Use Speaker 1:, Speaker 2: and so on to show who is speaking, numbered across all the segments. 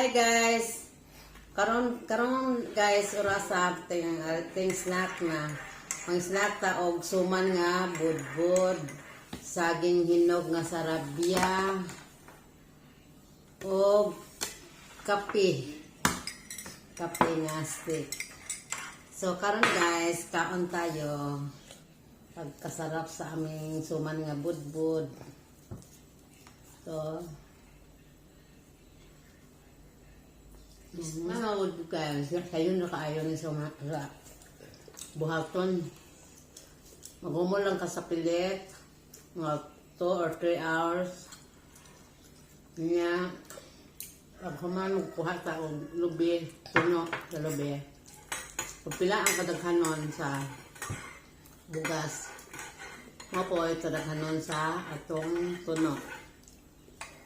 Speaker 1: Hi guys. Karon karon guys, orasa ting, ting snack na. Pang snack ta og suman nga budbud, saging hinog nga sarabya, og kape. Kape nga stick. So karon guys, kaon tayo. Pagkasarap sa aming suman nga budbud. So, mga wood guys, kayo na kaayo ni sa mga sa buhaton. Magumol lang ka sa pilit, mga 2 or 3 hours. Nya, pag human, kuha ta og lubi, puno sa lubi. Pag pila ang kadaghanon sa bugas, mo po ay kadaghanon sa atong tuno.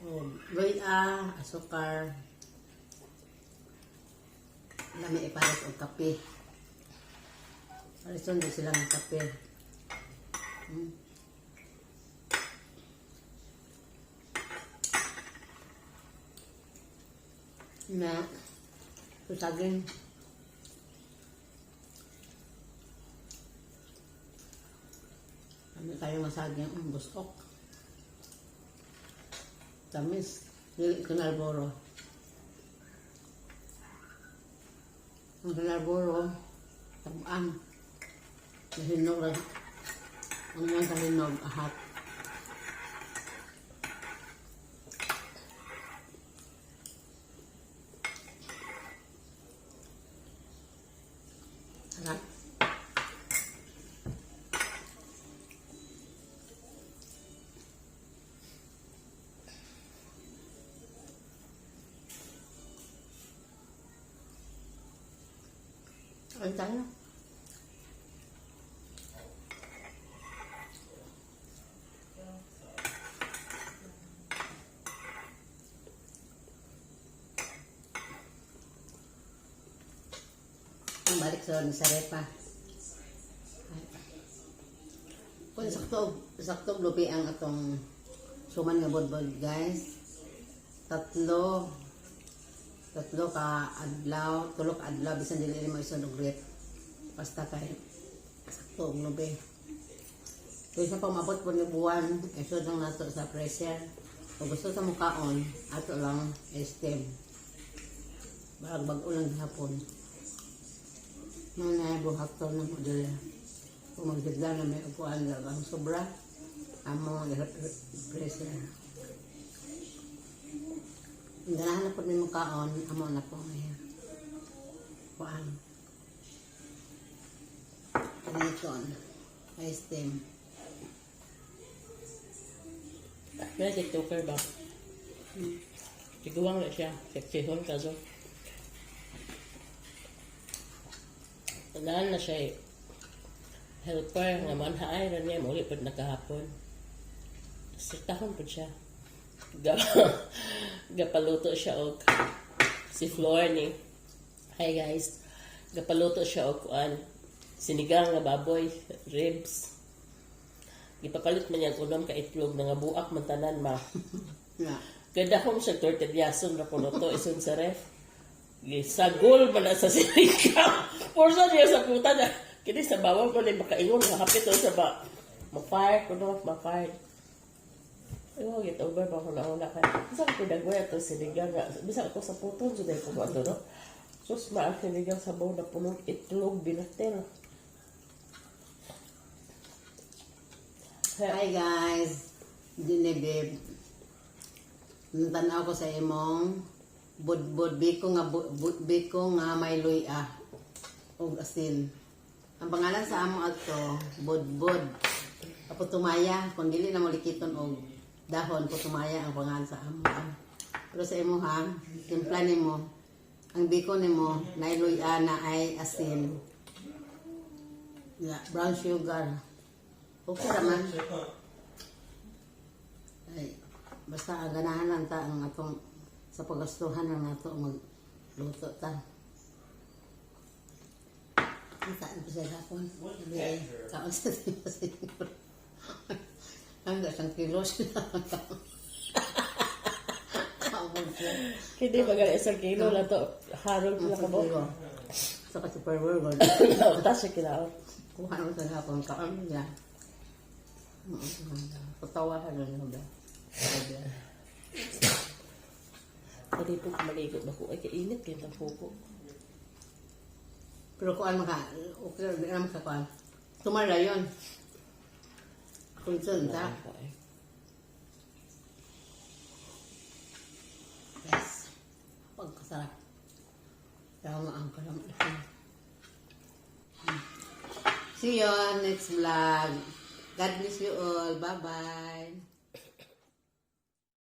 Speaker 1: Og luya, asukar, lami ipares og kape. Parison di sila ng kape. Na, so saging. Kami tayo masaging ang busok. Tamis. Dili ko nalboro. Ang kanalboro, tabaan. Nahinog lang. Ang mga kahinog, ahat. Sarap. Kain tayo. Ang balik sa repa. Kung sakto, sakto lupi ang atong suman nga bodbod guys. Tatlo, tatlo ka adlaw, tulo ka adlaw bisan dili mo isod og rep. Basta kay sakto og lubi. Kaysa pa mabot po ni buwan, isod lang nato sa pressure. Kung gusto sa mukaon, ato lang steam. Barag bag-o lang gihapon. Mga buhat to na mo dili. Kung magsigla na may upuan lang ang sobra, amo pressure. Ang ganahan na po ni mukaon, amo na po ngayon. Kuan. Paniton. Ice steam.
Speaker 2: May TikToker ba? Tiguang na siya. Seksihon ka zo. Talaan na siya eh. Helper nga man haay ra niya muli pud nakahapon. Sitahon pud siya. Ga gapaluto siya og si Flor ni. Hi guys. Gapaluto siya og kuan sinigang nga baboy, ribs. Gipapalit man niya ang unom ka itlog nga buak man tanan ma.
Speaker 1: Na.
Speaker 2: Kadahom siya tortillason ra kuno to isun sa ref. Gisagol man na sa sinigang. Porsa niya sa puta na. Kini sa bawang ko ni makaingon nga hapit to sa ba. Ma-fire kuno, ma-fire. Ayo, get over ba ko na una kay. Bisa ko dagway ato sinigang nga. Bisa ko sa puton jud ko ato no. Sus ma ang sinigang sabaw na punog itlog binatel.
Speaker 1: Hi guys. Dini babe. Tanaw ko sa imong budbud biko nga biko nga may luya og asin. Ang pangalan sa amo adto budbud. Apo tumaya kung dili na mo likiton og dahon putumaya ang pangalan sa amo. Pero sa imo ha, timpla nimo ang biko nimo na luya na ay asin. Yeah, brown sugar. Okay raman. Ay, basta ang ganahan lang ta ang atong sa pagastuhan lang nato magluto ta. Ang saan pa siya hapon? Sabi ay, kaon sa siguro. Ang isang kilo sila. Kaon. Mo siya.
Speaker 2: Hindi ba 1 kilo na to? Harog na ka mo.
Speaker 1: Sa ka super burger.
Speaker 2: Tas siya kinaon.
Speaker 1: Kuha naman sa hapon ka. Ano niya? Patawa ka rin ba? Grabe.
Speaker 2: Pwede po maligo ba ko? Ay, kainit kayo ng puko.
Speaker 1: Pero kuan maka, okay, di naman sa kuan. Tumala yun. Kung ta. Yes. Pagkasarap. Tama ang kalam. See you on next vlog. God bless you all. Bye-bye.